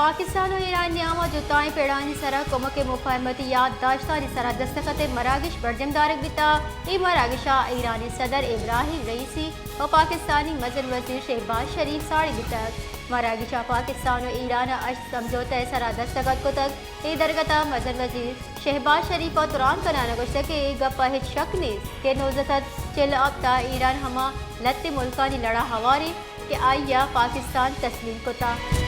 پاکستان ءُ ایران ءِ نیام ءَ جتائیں پڑانی سرا کمک ءِ مفاہمتی یات داشتانی سرا دستخط ءِ مراگش برجم دارگ بیتگ۔ اے مراگش ءَ ایرانی صدر ابراہیم رئیسی ءُ پاکستانی مزن وزیر شہباز شریف ساڑی بیتگ۔ مراگش ءَ پاکستان ءُ ایران ءَ ہشت سمجھوتہ ءِ سرا دستخط کتگ۔ اے درگت ءَ مزن وزیر شہباز شریف ءَ تران کنان ءَ گوشتگ کہ اے گپ ءَ ہچ شک نیست کہ نوزدہ سد چل ءُ ہپت ءَ ایران ہما لھتے ملکانی لڑ ءَ ہوار انت کہ آئی ءَ پاکستان تسلیم کتگ۔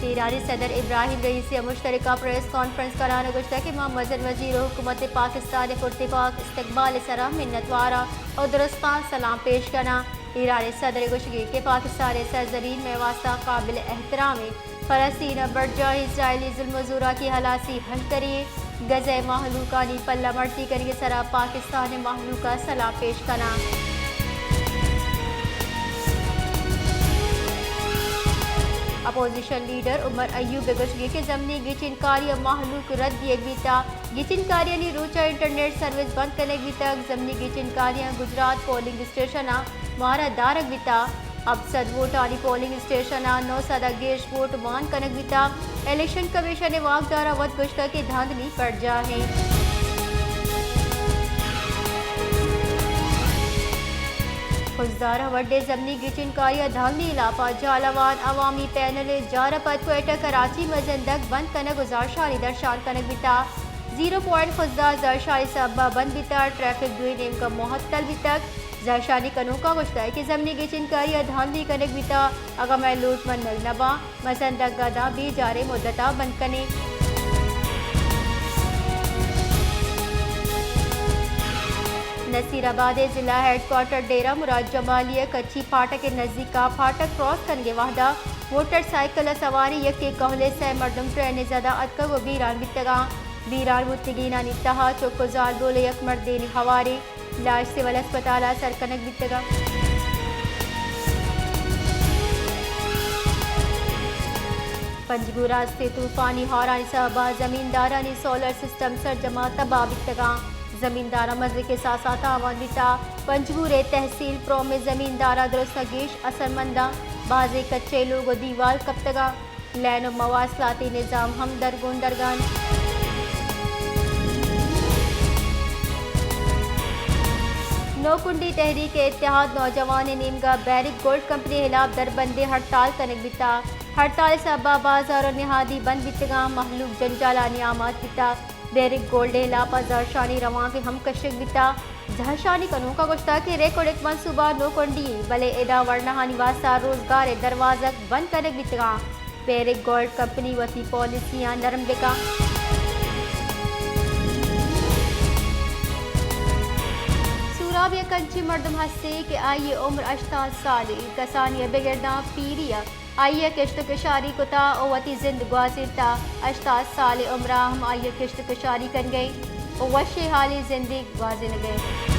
ایرانی صدر ابراہیم رئیسی ءَ مشترکہ پریس کانفرنس کنان ءَ گوشتگ کہ ما مزن وزیر ءُ حکومت پاکستان ءِ پرتپاک استقبال ءِ سرا منتوار آں ءُ درستاں سلام پیش کناں۔ ایرانی صدر ءِ گوشگ انت کہ پاکستان ءِ سرزمین مئے واستہ قابل احترام انت۔ فلسطین ءِ برجاہ، اسرائیلی ظلم ءُ زوراکی ءِ ہلاسی ہژدری انت۔ غزہ ءِ مہلوکانی پلہ مڑتی کنگ ءِ سرا پاکستان ءِ مہلوک ءَ سلام پیش کناں۔ اپوزیشن لیڈر عمر ایوب ءِ گوشگ انت کہ ضمنی گچین کاری ءَ مہلوک رد دیگ بیتگ۔ گچین کاریانی روچ ءَ انٹرنیٹ سروس بند کنگ بیتگ۔ ضمنی گچین کاریاں گجرات پولنگ اسٹیشن ءَ مارا دارگ بیتگ۔ ہپت سد ووٹانی پولنگ اسٹیشن ءَ نو سد ءَ گیش ووٹ مان کنگ بیتگ۔ الیکشن کمیشن ءِ واکدار ءَ وت گوشتگ کہ دھاندلی برجاہ انت۔ خضدار ءِ وڈ ءِ ضمنی گچین کاری ءَ دھاندلی ہلاپ ءَ جھالاوان عوامی پینل ءِ جار ءَ پد کوئٹہ کراچی مزن دگ بند کنگ ءُ زہرشانی درشان کنگ بیتگ۔ زیرو پوائنٹ خضدار زہرشانی سبب ءَ بند بیتگ، ٹریفک دوئیں نیمگ ءَ معطل بیتگ۔ زہرشانی کنوکاں گوشتگ کہ ضمنی گچین کاری ءَ دھاندلی کنگ بیتگ، اگاں مئے لوٹ منگ نہ باں، مزن دگ ءَ داں بے جاریں مدت ءَ بند کنیں۔ نصیر آباد ءِ ضلع ہیڈ کوارٹر ڈیرہ مراد جمالی ءِ کچھی پھاٹک ءِ نزیک ءَ پھاٹک کراس کنگ ءِ وھد ءَ موٹر سائیکل ءَ سواریں یکے کہول ءِ سئے مردم ٹرین ءِ زد ءَ اتکگ ءُ بیران بیتگ اَنت۔ بیران بوتگینانی تہا چک ءُ زالبول ءِ یک مردینے ہواریں۔ لاش سول ہسپتال ءَ سر کنگ بیتگ اَنت۔ پنجگور ءَ استیں طوفانی ہارانی سبب ءَ زمیندارانی سولر سسٹم سرجم ءَ تباہ بیتگ اَنت۔ زمینداراں مزنیں کساس ءَ تاوان بیتگ۔ پنجگور ءِ تحصیل پروم ءِ زمینداراں درستاں گیش اثرمند اَنت۔ بازیں کچے لوگ ءُ دیوال کپتگ اَنت۔ لین ءُ مواصلاتی نظام ہم درگون درگ ءَ اِنت۔ نوکنڈی تحریک اتحاد نوجوانانی نیمگ ءَ بیرک گولڈ کمپنی ءِ ہلاپ دربندیں ہڑتال کنگ بیتگ۔ ہڑتال ءِ سبب ءَ بازار ءُ نہادی بند بیتگ اَنت، مہلوک جنجالانی آماچ بیتگ۔ بیرک گولڈ ءِ ہلاپ ءَ زہرشانی روانک ہم کشگ بیتگ۔ زہرشانی کنوکاں گوشتگ کہ ریکوڈک منصوبہ نوکنڈی اِنت، بلے ادا ورناہانی واستہ روزگار ءِ دروازگ بند کنگ بیتگ اَنت۔ بیرک گولڈ کمپنی وتی پالیسیاں نرم بہ کنت۔ سوراب یک انچیں مردم ہستے کہ آئی ءِ عمر ہشتاد سال اِنت، کسانی ءَ بگر داں پیری ءَ آئی ءَ کشت ءُ کشاری کتگ ءُ وتی زند گوازینتگ۔ ہشتاد سال ءِ عمر ءَ ہم آئی ءَ کشت ءُ کشاری کنگ ءَ اِنت ءُ وشیں ہالیں زندے گوازینگ ءَ اِنت۔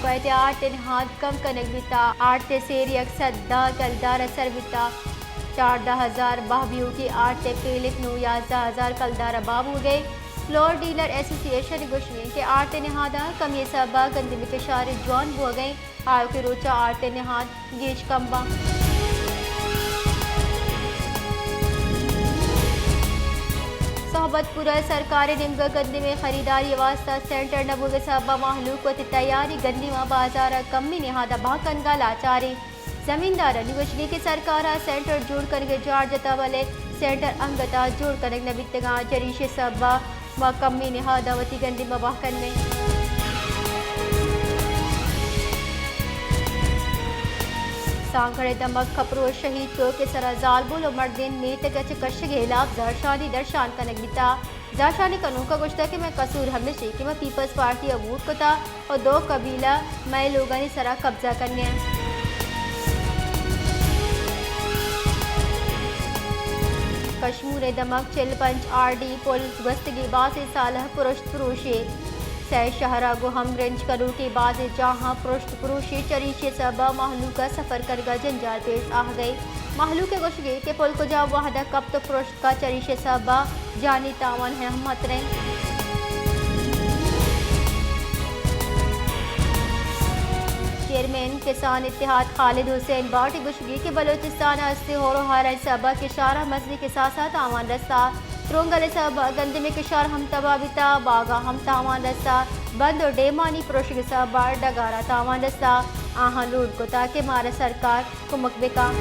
کوئٹہ ءَ آرت ءِ نہاد کم کنگ بیتگ۔ آرت ءِ سیر یک سد دہ کلدار ءَ سر بیتگ۔ چاردہ ہزار بہا بیوکیں آرت ءِ پیلک نوں یازدہ ہزار کلدار ءَ بہا بوگ ءَ اِنت۔ فلور ڈیلر ایسوسی ایشن ءِ گوشگ اِنت کہ آرت ءِ نہاداں کمی ءِ سبب ءَ گندم ءِ کشار جوان بوگ ءَ اِنت۔ آیوکیں روچ ءَ آرت ءِ نہاد گیش کم باں۔ صحبت پور ءَ سرکار ءِ نیمگ ءَ گندم ءِ خریداری ءِ واستہ سینٹر نہ بوگ ءِ سبب ءَ مہلوک وتی تیاریں گندم ءَ بازار ءَ کمیں نہاد ءَ بہا کنگ ءَ لاچار اِنت۔ زمیندارانی گوشگ اِنت کہ سرکار ءَ سینٹر جوڑ کنگ ءِ جار جتگ، بلے سینٹر انگت ءَ جوڑ کنگ نہ بیتگ اَنت، چریشی ءِ سبب ءَ ما کمیں نہاد ءَ وتی گندم ءَ بہا کن ایں۔ سانگھڑ ءِ دمگ کپروش شہید چوک ءِ سرا زالبول ءُ مردین میتگ ءَ چہ کشگ ءِ ہلاپ زہرشانی درشان کنگ بیتگ۔ زہرشانی کنوکاں گوشتگ کہ مئے قصور ہمیش اِنت کہ ما پیپلز پارٹی ءَ ووٹ کتگ ءُ دو قبیلہ مئے لوگانی سرا قبضہ کنگ ءَ اَنت۔ کشمور ءِ دمگ چل پنچ آر ڈی پل گوستگیں بازیں سال ءَ پرشت پروشی، سئے شہر ءَ گوں ہمگرنچ کنوکیں بازیں جاہاں پرشت پروشی، چریشی ءِ سبب ءَ مہلوک ءَ سفر کنگ ءَ جنجال پیش آہگ ءَ اِنت۔ مہلوک ءِ گوشگ اِنت کہ پل کجام وہد ءَ کپت ءُ پرشت، چریشی ءِ سبب ءَ جانی تاوان ہم ہتر اِنت۔ چیئرمین کسان اتحاد خالد حسین بٹ ءِ گوشگی کہ بلوچستان ءَ استیں ہور ءُ ہارانی سبب ءَ کشار ءَ مزنیں کساس ءَ تاوان رستہ۔ ترونگل ءِ سبب ءَ گندم ءِ کشار ہم تباہ بیتہ، باگاں ہم تاوان رستہ، بند ءُ ڈیمانی پروشگ ءِ سبب ءَ ڈگار ءَ تاوان رستہ۔ آہاں لوٹ کتہ کہ مارا سرکار کمک بکن۔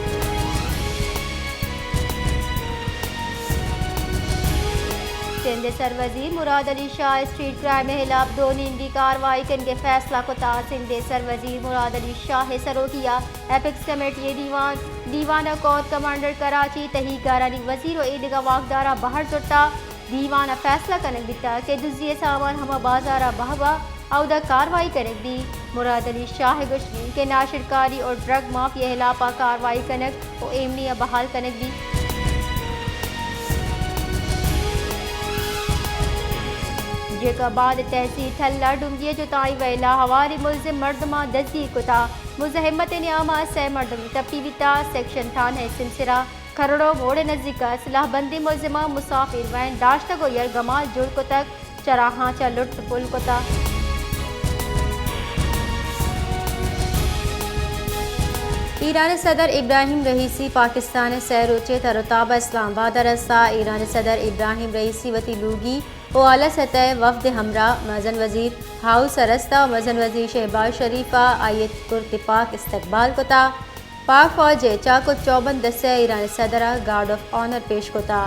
سندھ ءِ سروزیر مراد علی شاہ ءَ اسٹریٹ کرائم ءِ ہلاپ دو نیمگی کاروائی کنگ ءِ فیصلہ کتہ۔ سندھ ءِ سروزیر مراد علی شاہ ءِ سروکی ءَ ایپکس کمیٹی ءِ دیوان، دیوان ءَ کور کمانڈر کراچی، تہی کارانی وزیر ءُ ایدگہ واکداراں بہر زرتہ۔ دیوان ءَ فیصلہ کنگ بیتگ کہ دزی ءِ سامان ہما بازار ءَ بہبہ، اودا کاروائی کنگ بیت۔ مراد علی شاہ ءِ گوشگ انت کہ ناشرکاری ءُ ڈرگ مافیا ءِ ہلاپ ءَ کاروائی کنگ ءُ ایمنی ءَ بحال کنگ بیت۔ جیکب آباد ءِ تحصیل تھل ءَ ڈنگی ءِ جتائیں ویل ءَ ہواریں ملزم مردماں دزی کتہ۔ مزاحمت ءِ نیام ءَ سئے مردم ٹپی بیتہ۔ سیکشن تھانہ ءِ سمسرہ کھرڑو موڑ ءِ نزیک ءَ سلاہ بندیں ملزماں مسافر وین داشتگ ءُ یرگمال جوڑ کتگ، چراہاں چہ لٹ پل کتہ۔ ایران ءِ صدر ابراہیم رئیسی پاکستان ءِ سئے روچیں تر ءُ تاب ءَ اسلام آباد ءَ رستہ۔ ایران ءِ صدر ابراہیم رئیسی وتی لوگی ءُ اعلی سطح ءِ وفد ءِ ہمراہ مزن وزیر ہاؤس ءَ رستہ ءُ مزن وزیر شہباز شریف ءَ آئی ءِ پر تپاک استقبال کتہ۔ پاک فوج ءِ چاک ءُ چوبند دستے ءَ ایران ءِ صدر ءَ گارڈ آف آنر پیش کتہ۔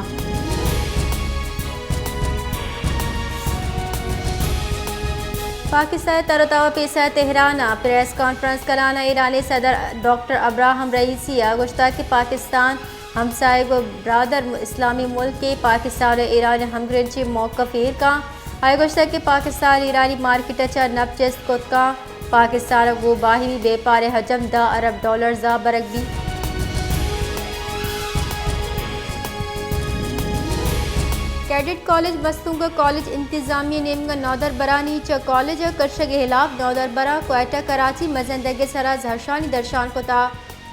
پاکستان ءِ تر ءُ تاب ءَ پیسر تہران ءَ پریس کانفرنس کنان ءَ ایران ءِ صدر ڈاکٹر ابراہم رئیسی ءَ گوشتگ کہ پاکستان ہمساہگ ءُ برادر اسلامی ملکے، پاکستان ءُ ایران ءِ ہمگرنچیں موقف ایر کن۔ آئی ءَ گوشتگ کہ پاکستان ایرانی مارکیٹ ءَ چہ نپ چست کت کن، پاکستان ءَ گوں باہمی بیپار ءِ حجم دہ ارب ڈالرز ءَ برگ بیت۔ کیڈٹ کالج مستونگ ءِ کالج انتظامیہ ءِ نیمگ ءَ نودربرانی چہ کالج ءَ کشگ ءِ ہلاپ نودربراں کوئٹہ کراچی مزندگ ءِ سرا زہرشانی درشان کتہ۔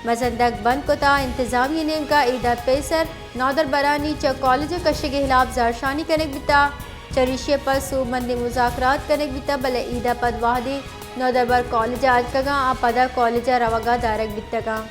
مزندگ بند کتہ۔ انتظامیہ ءِ نیمگ ءَ اید ءَ پیسر نودربرانی چہ کالج ءَ کشگ ءِ ہلاپ زہرشانی کنگ بیتہ۔ چریشی ءَ پد سوبمندیں مذاکرات کنگ بیتہ، بلے اید ءَ پد وہدے نودربر کالج ءَ اتکگاں، آ پدا کالج ءَ روگ ءَ دارگ بیتگاں۔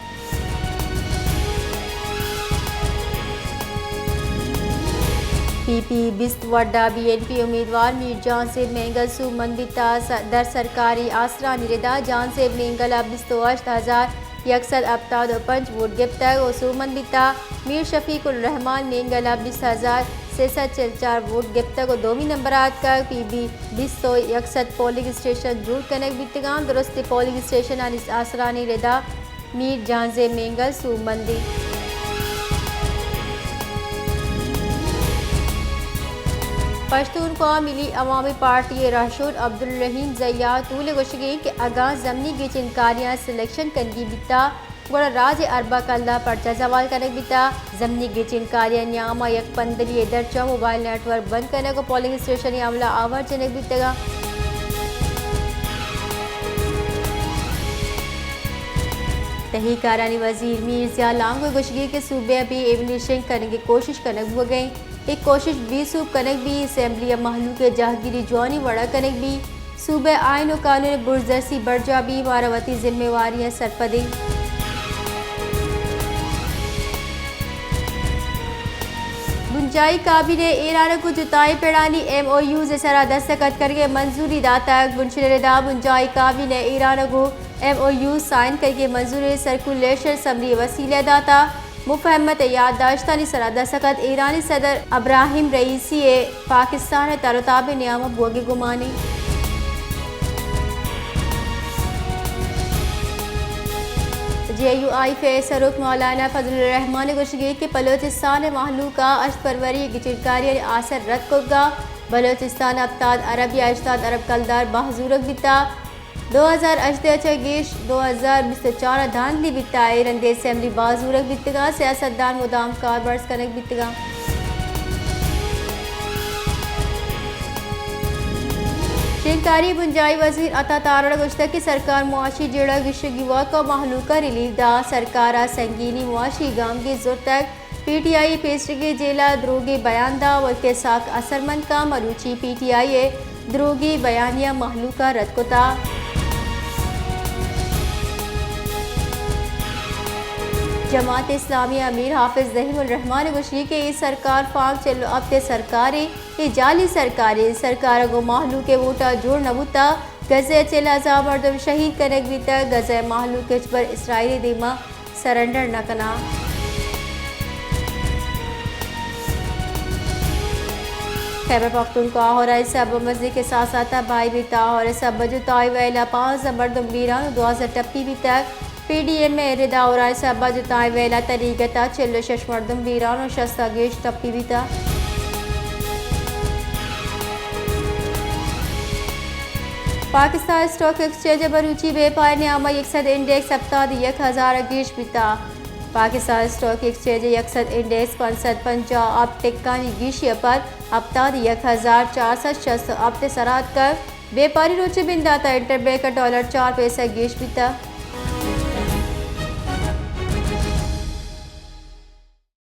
پی پی بیست وڈ ءَ بی این پی امیدوار میر جہانزیب مینگل سوبمند بیتہ۔ س-، در سرکاری آسرانی ردا جہانزیب مینگل ءَ بیست ءُ ہشت ہزار یک سد ہپتاد ءُ پنچ ووٹ گپتگ ءُ سوبمند بیتہ۔ میر شفیق الرحمان مینگل ءَ بیست ہزار سے سد چل چار ووٹ گپتگ ءُ دومی نمبر ءَ اتکگ۔ پی بی بیست ءُ یک سد پولنگ اسٹیشن جوڑ کنگ بیتگاں۔ درستیں پولنگ اسٹیشنانی آسرانی ردا میر جہانزیب مینگل سوبمندی۔ پشتون قوم ملی عوامی پارٹی ءِ رہشون عبدالرحیم ضیاء تول ءِ گوشگ انت کہ اگاں ضمنی گچین کاریاں سلیکشن کنگی بیتہ، گڑا راج ءِ اربع کلدار پرچہ زوال کنگ بیتہ۔ ضمنی گچین کاریانی نیام ءَ یک پندلی ءِ درچ ءَ موبائل نیٹ ورک بند کنگ ءُ پولنگ اسٹیشنانی عملہ آوار جنگ بیتگاں۔ تہی کارانی وزیر میر ضیاء لانگو ءِ گوشگ انت کہ صوبہ ءَ بے ایونی شنگ کنگ ءِ کوشش کنگ بوگ ءَ انت۔ اے کوشش بے سوب کنگ بیت۔ اسمبلی ءَ مہلوک ءِ جہگیری جوانیں وڑ ءَ کنگ بیت۔ صوبہ ءِ آئین ءُ قانون ءِ برزرسی برجاہ بیت، مارا وتی ذمہ واریاں سرپد انت۔ بنجاہی کابینہ ءَ ایران ءَ گوں جتائیں پڑانی ایم او یوز ءِ سرا دستخط کنگ ءِ منظوری داتگ۔ بنشل ءِ ردا بنجاہی کابینہ ءَ ایران ءَ گوں ایم او یو سائن کنگ ءِ منظوری سرکولیشن سمری ءِ وسیلہ ءَ داتگ۔ مفاہمت ءِ یادداشتانی سرا دستخط ایرانی صدر ابراہیم رئیسی ءِ پاکستان ءِ تر ءُ تاب ءِ نیام ءَ بوگ ءِ گمان انت۔ جے یو آئی ءِ سروک مولانا فضل الرحمان ءِ گوشگ انت کہ بلوچستان ءِ مہلوک ءَ ہشت فروری ءِ گچینکاریانی آسر رد کتگ ءُ بلوچستان ءَ ہپتاد ارب یا ہشتاد ارب کلدار باہ زورگ بیتگ۔ دو ہزار ہژدہ ءَ چہ گیش دو ہزار بیست ءُ چار ءَ دھاندلی بیتگ ءُ اے رندیں اسمبلی باز زورگ بیتگ ءُ سیاستدان مدام کارمرز کنگ بیتگ انت۔ شنگکاری ءِ بنجاہی وزیر عطا تارڑ ءَ گوشتگ کہ سرکار معاشی جیڑہ ءَ گیشتر گیوک ءُ مہلوک ءَ ریلیف دات، سرکار ءَ سنگینیں معاشی گامگیج زرتگ۔ پی ٹی آئی ءِ پیسریگیں جیل ءَ دروگیں بیان دات، بلکیں ساک اثرمند کن، مروچی پی ٹی آئی ءِ دروگیں بیانیہ مہلوک ءَ رد کتگ۔ جماعت اسلامی امیر حافظ رحیم الرحمان گوشی کہ اے سرکار فارم چل و ہپت ءِ سرکارے، اے جعلی سرکارے، سرکار گوں مہلوک ءِ ووٹ ءَ جوڑ نہ بوتا، غزہ ءَ چل ہزار مردم شہید کنگ بیتگ، غزہ ءِ مہلوک ہچبر اسرائیل ءِ دیما سرنڈر نہ کناں۔ خیبر پختونخوا ہورائیں سبب مزنیں کساساتا بھائی بیتا، ہورائیں سبب جتائیں ویلا پانزدہ مردم بیران و دوازدہ ٹپی بیتگ۔ پی ڈی ایم ءِ ردا ہورائیں سبب جتائیں ویلا تنیگتا چل و شش مردم بیران و شست ءَ گیش ٹپی بیتگ۔ پاکستان اسٹاک ایکسچینج ءِ مروچی بیپار نیام ءَ یک سد انڈیکس ہپتاد یک ہزار ءَ گیش بیتگ۔ پاکستان اسٹاک ایکسچینج ءِ یک سد انڈیکس پنچ سد پنجاہ ہپت ٹکانی گیشی ءَ پد ہپتاد یک ہزار چار سد شست ءُ ہپت ءَ سر اتکگ۔ بیپاری روچ ءِ بندات ءَ انٹر بینک ءَ ڈالر چار پیسہ گیش بیتگ۔